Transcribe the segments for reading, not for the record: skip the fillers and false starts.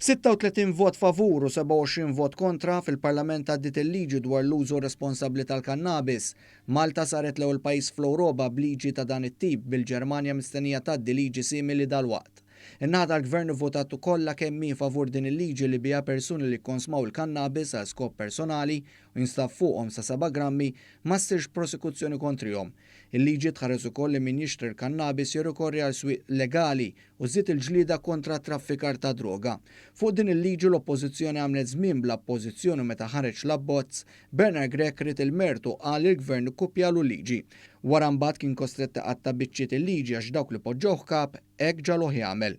B'36 vot favur u 27 vot kontra, fil-Parlament għaddiet il-liġi dwar l-użu responsabbli tal-kannabis. Malta saret l-ewwel pajjiż fl-Ewropa b'liġi ta' dan it-tip, bil-Ġermanja mistennija tgħaddi liġi simili dalwaqt. In-naħa tal-Gvern ivvotat kollha kemm hi favur din il-liġi li biha persuni li kkonsmaw il-kannabis għal skop personali u jinstab fuqhom sa 7 grammi ma ssirx prosekuzzjoni kontrihom. Il-liġi tħares ukoll li min jixtri l-kannabis jirrikorri għal swieq legali u żżid il-ġlieda kontra t-traffikar ta' droga. Fuq din il-liġi l-Oppożizzjoni għamlet żmien bla pożizzjoni u meta ħareġ l-abbozz, Bernard Grech ried il-mertu qal li l-Gvern ikkupjalu l-liġi. Wara mbagħad kien kostrett iqatta' biċċiet il-liġi għax dawk li poġġewh kap hekk ġagħluh jagħmel.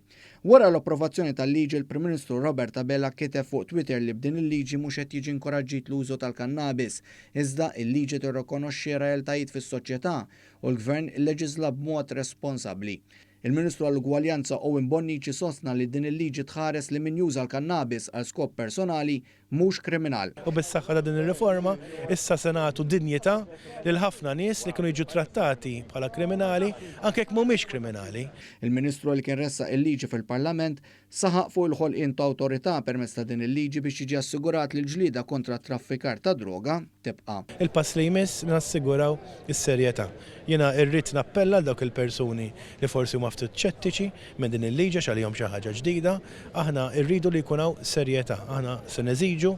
Wara l-approvazzjoni tal-liġi l-Prim Ministru Robert Abela kiteb fuq Twitter li b'din il-liġi mhux qed jiġi inkoraġġit l-użu tal-kannabis, iżda il-liġi tirrikonoxxi realtajiet fis-soċjetà u l-Gvern illeġiżla b'mod responsabbli. Il-Ministru għall-Ugwaljanza Owen Bonnici sostna li din il-liġi tħares li min juża l-kannabis għal skop personali mhux kriminal. U bis-saħħa ta' din ir-riforma issa se nagħtu dinjità lil ħafna nies li kienu jiġu trattati bħala kriminali anke jekk mhumiex kriminali. Il-Ministru li kien ressaq il-liġi fil-Parlament saħaq fuq il-ħolqien ta' awtorità permezz ta' din il-liġi biex jiġi assigurat li l-ġlieda kontra t-traffikar ta' droga tibqa'. Il-pass li jmiss li nassiguraw is-serjetà. Jiena rrid nappella għal dawk il-persuni li forsi huma ftit ċettiċi minn din il-liġi għax għalihom xi ħaġa ġdida. Aħna rridu li jkun hawn serjetà. Aħna se neżiġu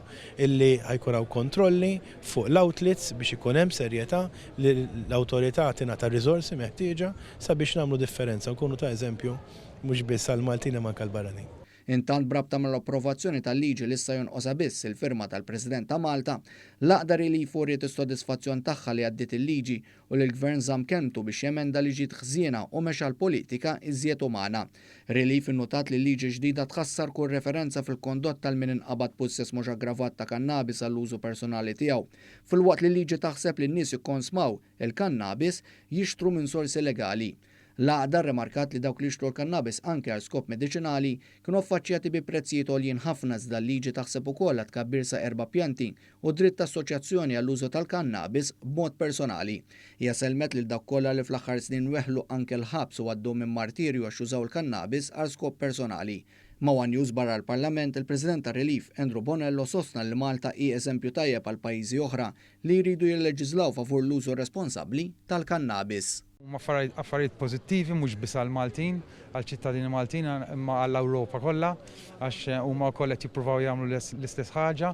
illi ħa jkun hawn kontrolli fuq l-outlets biex ikun hemm serjetà, li l-awtorità tingħata r-riżorsi meħtieġa sabiex nagħmlu differenza u nkunu ta' eżempju mhux biss għall-Maltin imma anke għall-barranin. Intant b'rabta mal-approvazzjoni tal-liġi li issa jonqosha biss il-firma tal-President ta' Malta, l-Għaqda Relief uriet is-sodisfazzjon tagħha li għaddiet il-liġi u li l-Gvern żamm kelmtu biex jemenda liġijiet ħżiena u mexa għal politika iżjed umana. Relief innutat li l-liġi ġdida tħassar kull referenza fil-kondotta għal min inqabad pussess mhux aggravat ta' kannabis għall-użu personali tiegħu, filwaqt li l-liġi taħseb li n-nies jikkonsmaw il-kannabis jixtru minn sorsi legali. L-għaqda rrimarkat li dawk li jixtru l-kannabis anke għal skop mediċinali kienu affaċċjati bi prezzijiet għoljin ħafna iżda l-liġi taħseb ukoll għat-tkabbir sa erba' pjanti u d-dritt ta' assoċjazzjoni għall-użu tal-kannabis b'mod personali. Hija sellmet lil dawk kollha li fl-aħħar snin weħlu anke l-ħabs u għaddew minn martirju għax użaw il-kannabis għal skop personali. Ma' one News barra l-Parlament, il-President ta' Relief, Andrew Bonello sostna li Malta hi eżempju tajjeb għal pajjiżi oħra li jridu jilleġiżlaw favur l-użu responsabbli tal-kannabis. Huma affarijiet pożittivi mhux biss għall-Maltin, għall-ċittadini Maltin imma għall-Ewropa kollha għax huma wkoll qed jippruvaw jagħmlu l-istess ħaġa.